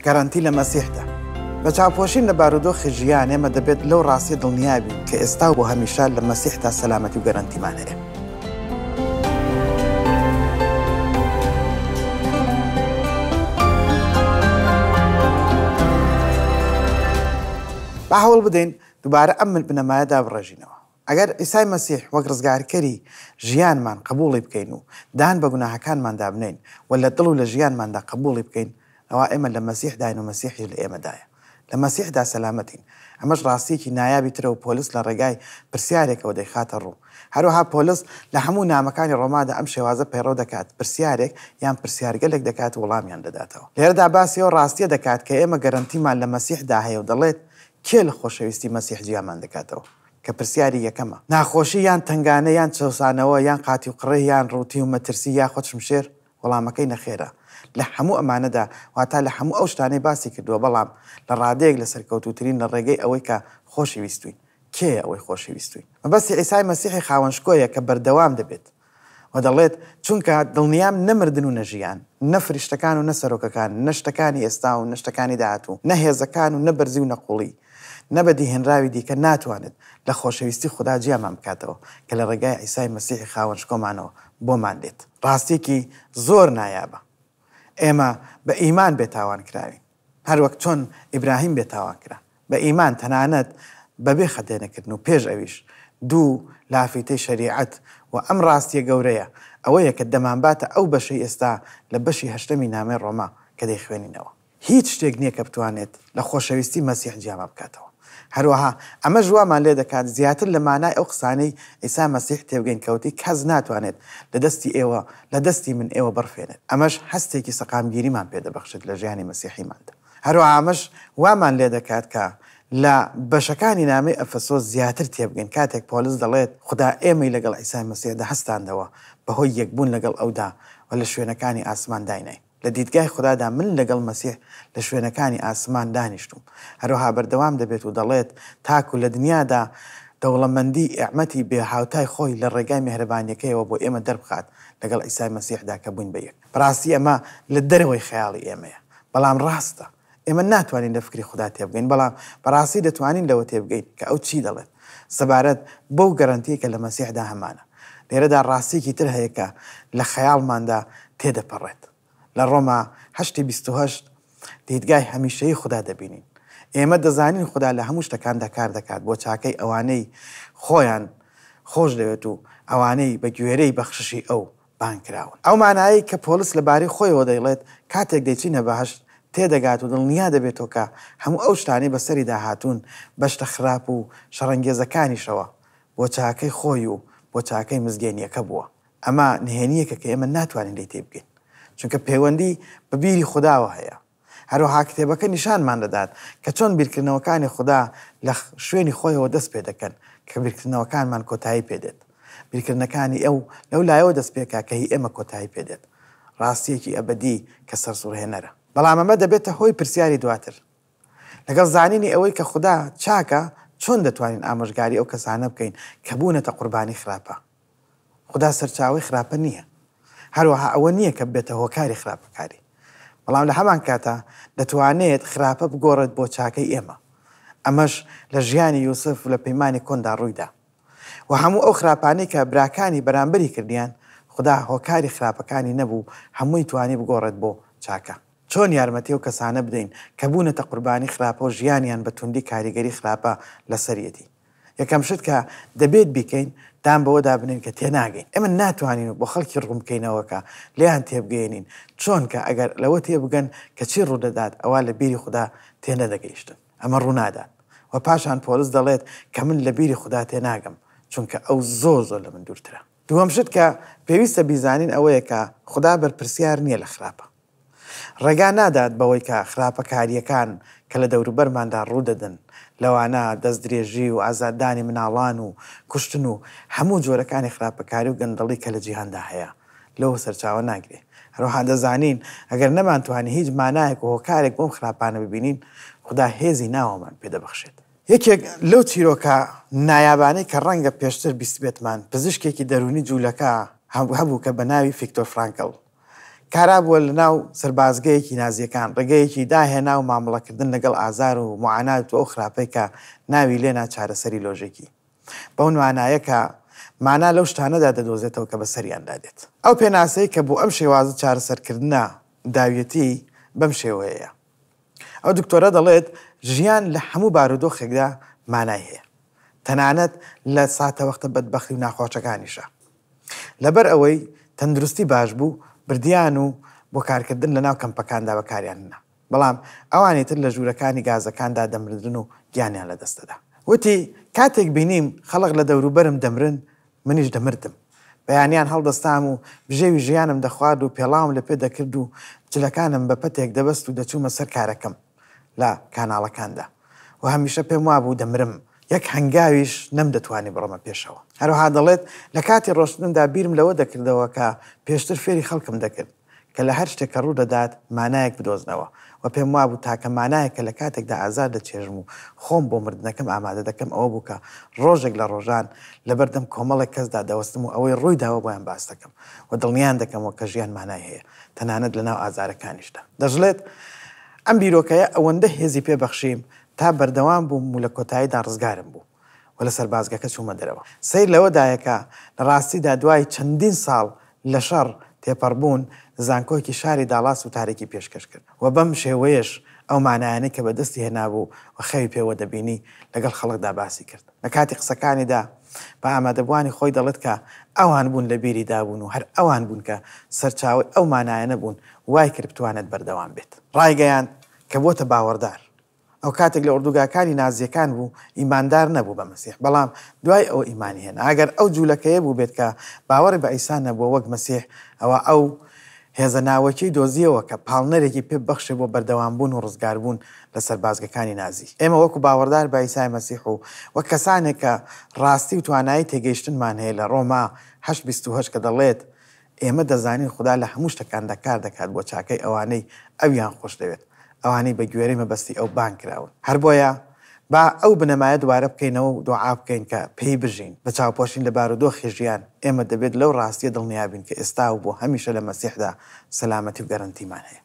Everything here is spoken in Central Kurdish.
گەرەنتی لە مەسیحدا. بە چاوپۆشین لە بارودۆخی ژیان، ئێمە دەبێت لەو ڕاستیە دڵنیا بین کە ئێستا و بۆ هەمیشە لە مەسیحدا سەلامەتی و گەرەنتیمان هەیە. با هەوڵ بدەین دووبارە ئەم بنەمایە دابڕێژینەوە. ئەگەر عیسای مەسیح وەک ڕزگارکەری ژیانمان قبوڵی بکەین و دان بە گوناهەکانماندا بنێین و لە دڵ و لە ژیانماندا قبوڵی بکەین، ئەوا ئێمە لە مەسیحداین و مەسیحیش لە ئێمەدایە. لە مەسیحدا سەلامەتین. ئەمەش ڕاستییەکی نایابی ترە و پۆلس لە ڕێگای پرسیارێکەوە دەیخاتە ڕوو. هەروەها پۆلس لە هەموو نامەکانی ڕۆمادا ئەم شێوازە پەیڕەو دەکات، پرسیارێک یان پرسیارگەلێک دەکات و وەڵامیان دەداتەوە. لێرەدا باسی ئەو ڕاستییە دەکات کە ئێمە گەرەنتیمان لە مەسیحدا هەیە و دەڵێت، کێ لە خۆشەویستی مەسیح جیامان دەکاتەوە؟ کە پرسیاری یەکەمە. ناخۆشی یان تەنگانە یان چەوسانەوە یان قاتیوقڕێ یان ڕووتی و مەترسی یاخود شمشێر؟ وەڵامەکەی نەخێرە. لە هەموو ئەمانەدا، واتا لە هەموو ئەو شتانەی باسی کردووە، بەڵام لە ڕادەیەک لە سەرکەوتووترین لە ڕێگەی ئەوەی کە خۆشی ویستووین. کێیە ئەوەی خۆشی ویستووین؟ مەبەستی عیسای مەسیحی خاوەن شکۆیە کە بەردەوام دەبێت و دەڵێت، چونکە دڵنیام نە مردن و نە ژیان، نە فریشتەکان و نە سەرۆکەکان، نە شتەکانی ئێستا و نە شتەکانی داهاتوو، نە هێزەکان و نە بەرزی و نە قووڵی، نە بەدیهێنراوی دیکە ناتوانێت لە خۆشەویستی خودا جیامان بکاتەوە کە لە ڕێگای عیسای مەسیحی خاوەن شکۆمانەوە بۆمان دێت. ڕاستییەکی زۆر نایابە. ئێمە بە ئیمان بێتاوان کراوین. هەروەک چۆن ئیبراهیم بێتاوان کرا بە ئیمان تەنانەت بەبێ خەتێنەکردن و پێش ئەویش دوو لافیتەی شەریعەت و ئەم ڕاستیە گەورەیە ئەوەیە کە دەمانباتە ئەو بەشەی ئێستا لە بەشی هەشتەمی نامەی ڕۆما کە دەیخوێنینەوە. هیچ شتێک نییە کە بتوانێت لە خۆشەویستی مەسیح جیامان بکاتەوە. هەروەها ئەمەش وامان لێدەکات زیاتر لە مانای ئەو قسانەی عیسا مەسیح تێبگەین کە وتی کەس ناتوانێت لە دەستی ئێوە لە دەستی من ئێوە بڕفێنێت. ئەمەش هەستێکی سەقامگیریمان پێدەبەخشێت لە ژیانی مەسیحیماندا. هەروەها ئەمەش وامان لێدەکات کە لە بەشەکانی نامەی ئەفەسۆس زیاتر تێبگەین کاتێک پۆلس دەڵێت خودا ئێمەی لەگەڵ عیسای مەسیحدا هەستاندەوە بەهۆی یەکبوون لەگەڵ ئەودا و لە شوێنەکانی ئاسمان دایناین. لە دیدگای خودادا من لەگەڵ مەسیح لە شوێنەکانی ئاسمان دانیشتووم. هەروەها بەردەوام دەبێت و دەڵێت، تاکو لە دنیادا دەوڵەمەندی ئیعمەتی بێ هاوتای خۆی لە ڕێگای میهرەبانیەکەیەوە بۆ ئێمە دەربخات لەگەڵ عیسای مەسیحدا کە بووین بە یەک. بەڕاستی ئەمە لە دەرەوەی خەیاڵی ئێمەیە، بەڵام ڕاستە. ئێمە ناتوانین لە فکری خودا تێبگەین، بەڵام بەڕاستی دەتوانین لەوە تێبگەین کە ئەو چی دەڵێت سەبارەت بەو گەرەنتیەی کە لە مەسیحدا هەمانە. لێرەدا ڕاستیەکی تر هەیە کە لە خەیاڵماندا تێدەپەڕێت. لە ڕۆما هەشتی 28 دیدگای هەمیشەیی خودا دەبینین. ئێمە دەزانین خودا لە هەموو شتەکاندا کار دەکات بۆ چاکەی ئەوانەی خۆیان خۆش دەوێت و ئەوانەی بە گوێرەی بەخششی ئەو بانگ کراون. ئەو مانایەی کە پۆلس لە بارەی خۆیەوە دەیڵێت، کاتێک دەیچینە بەهەشت، تێدەگات و دڵنیا دەبێتەوە کە هەموو ئەو شتانەی بەسەریدا هاتوون، بە شتە خراپ و شەڕەنگێزەکانیشەوە، بۆ چاکەی خۆی و بۆ چاکەی مزگێنییەکە بووە. ئەمە نهێنییەکە کە ئێمە ناتوانین لێی تێبگەین، چونکە پەیوەندی بە بیری خوداوە هەیە. هەروەها کتێبەکە نیشانمان دەدات کە چۆن بیرکردنەوەکانی خودا لە شوێنی خۆیەوە دەست پێ دەکەن کە بیرکردنەوەکانمان کۆتایی پێ دێت. بیرکردنەکانی ئەو لەو لایەوە دەست پێکا کە هی ئێمە کۆتایی پێ دێت. ڕاستییەکی ئەبەدی کە سەرسوڕهێنەرە. بەڵام ئەمە دەبێتە هۆی پرسیاری دواتر. لەگەڵ زانینی ئەوەی کە خودا چاکە، چۆن دەتوانین ئامۆژگاری ئەو کەسانە بکەین کە بوونەتە قوربانی خراپە؟ خودا سەرچاوەی خراپە نییە، هەروەها ئەوە نییە کە ببێتە هۆکاری خراپەکاری، بەڵام لە هەمانکاتا دەتوانێت خراپە بگۆڕێت بۆ چاکەی ئێمە. ئەمەش لە ژیانی یوسف لە پەیمانی کۆندا ڕوویدا. و هەموو ئەو خراپانەی کە براکانی بەرامبەری کردیان، خودا هۆکاری خراپەکانی نەبوو، هەمووی توانی بگۆڕێت بۆ چاکە. چۆن یارمەتی ئەو کەسانە بدەین کە بوونەتە قوربانی خراپە و ژیانیان بە توندی کاریگەری خراپە لەسەریەتی؟ یەکەم شت کە دەبێت بیکەین دان بەوەدا بنێین کە تێناگەین. ئێمە ناتوانین و بۆ خەڵکی ڕوون بکەینەوە کە لێیان تێبگەیەنین، چۆنکە ئەگەر لەوە تێبگەن کە چی ڕوودەدات ئەوا لە بیری خودا تێنەدەگەیشتن. ئەمە ڕوونادات. وە پاشان پۆلس دەڵێت کە من لە بیری خودا تێناگەم، چونکە ئەو زۆر زۆر لە من دوورترە. دووەم شت کە پێویستە بیزانین ئەوەیە کە خودا بەرپرسیار نییە لە خراپە. ڕێگا نادات بەوەی کە خراپەکارییەکان کە لە دەوروبەرماندا ڕوودەدەن، لەوانە دەستدرێژی و ئازاردانی مناڵان و کوشتن و هەموو جۆرەکانی خراپەکاری و گەندەڵی کە لە جیهاندا هەیە، لەوە سەرچاوە ناگرێ. هەروەها دەزانین ئەگەر نەمانتوانی هیچ مانایەک و هۆکارێک بۆم خراپانە ببینین، خودا هێزی ناوەمان پێ دەبەخشێت. یەکێک لەو چیرۆکە نایابانەی کە ڕەنگە پێشتر بیستبێتمان، پزیشکێکی دەروونی جوولەکە هەبوو کە بە ناوی فیکتۆر فرانکڵ. کارا بووە لە ناو سەربازگەیەکی نازییەکان، ڕێگەیەکی داهێنا و مامڵەکردن لەگەڵ ئازار و موعانات و ئەو خراپەی کە ناوی لێنا چارەسەری لۆژیکی. بەو مانایە کە مانا لەو شتانەدا دەدۆزێتەوە کە بەسەریاندا دێت. ئەو پێناسەی کە بۆ ئەم شێوازە چارەسەرکردنە داویەتی بەم شێوەیەیە. ئەو دکتۆرە دەڵێت ژیان لە هەموو بارودۆخێکدا مانای هەیە، تەنانەت لە ساتەوەختە بەدبەختی و ناخۆشەکانیشا. لەبەر ئەوەی تەندروستی باش بوو، بردیان و بۆ کارکردن لەناو کەمپەکاندا بەکاریان هێنا. بەڵام ئەوانی تر لە ژوورەکانی گازەکاندا دەمردن و گیانیان لەدەست دەدا. وتی، کاتێک بینیم خەڵک لە دەوروبەرم دەمرن، منیش دەمردم. بەیانیان هەڵدەستام و بژێوی ژیانم دەخوارد و پێڵاوم لە پێ دەکرد و جلەکانم بە پەتێک دەبەست و دەچوومە سەر کارەکەم لە کاناڵەکاندا و هەمیشە پێم وابوو دەمرم. یەک هەنگاویش نەمدەتوانی بڕۆمە پێشەوە. هەروەها دەڵێت، لە کاتی ڕۆشتنمدا بیرم لەوە دەکردەوە کە پێشتر فێری خەڵکم دەکرد کە لە هەر شتێک کە ڕوودەدات مانایەک بدۆزنەوە و پێم وابوو تاکە مانایەک کە لە کاتێکدا ئازار دەچێژم و خۆم بۆ مردنەکەم ئامادە دەکەم ئەوە بوو کە ڕۆژێک لە ڕۆژان لەبەردەم کۆمەڵێک کەسدا دەوەستم و ئەوەی ڕوویداوە بۆیان باس دەکەم و دڵنیایان دەکەمەوە کە ژیان مانای هەیە تەنانەت لەناو ئازارەکانیشدا. دەشڵێت، ئەم بیرۆکەیە ئەوەندە هێزی پێ بەخشیم تا بەردەوام بووم و لە کۆتاییدا ڕزگارم بوو و لە سەربازگەکە چوومە دەرەوە. سەیر لەوەدایە کە لە ڕاستیدا دوای چەندین ساڵ لە شەڕ تێپەڕبوون، زانکۆیەکی شاری داڵاس وتارێکی پێشکەش کرد و بەم شێوەیەش ئەو مانایانەی کە بەدەستی هێنابوو و خەوی پێوە دەبینی لەگەڵ خەڵکدا باسی کرد. لە کاتی قسەکانیدا بە ئامادەبووانی خۆی دەڵێت کە ئەوان بوون لە بیریدا بوون و هەر ئەوان بوون کە سەرچاوەی ئەو مانایانە بوون وای کرد بتوانێت بەردەوام بێت. ڕایگەیاند کە بووەتە باوەڕدار. ئەو کاتێک لە ئۆردوگاکانی نازییەکان بوو، ئیماندار نەبوو بە مەسیح، بەڵام دوای ئەوە ئیمانی هێنا. ئەگەر ئەو جوولەکەیە بووبێت کە باوەڕی بە عیسا نەبووە وەک مەسیح، ئەوا ئەو هێزە ناوەکیەی دۆزییەوە کە پاڵنەرێکی پێ ببەخشێ بۆ بەردەوامبوون و ڕزگاربوون لە سەربازگەکانی نازی. ئێمە وەکو باوەڕدار بە عیسای مەسیح و وەک کەسانێک کە ڕاستی و توانایی تێگەیشتنمان هەیە لە ڕۆما هەشت 28 کە دەڵێت، ئێمە دەزانین خودا لە هەموو شتەکاندا کار دەکات بۆ چاکەی ئەوانەی ئەویان خۆشدەوێت، ئەوانەی بە گوێرەی مەبەستی ئەو بانگ کراون. هەر بۆیە با ئەو بنەمایە دووبارە بکەینەوە و دوعا بکەین کە پێی بژین. بە چاوپۆشین لە بارودۆخی ژیان، ئێمە دەبێت لەو ڕاستییە دڵنیا بین کە ئێستا و بۆ هەمیشە لە مەسیحدا سەلامەتی و گەرەنتیمان هەیە.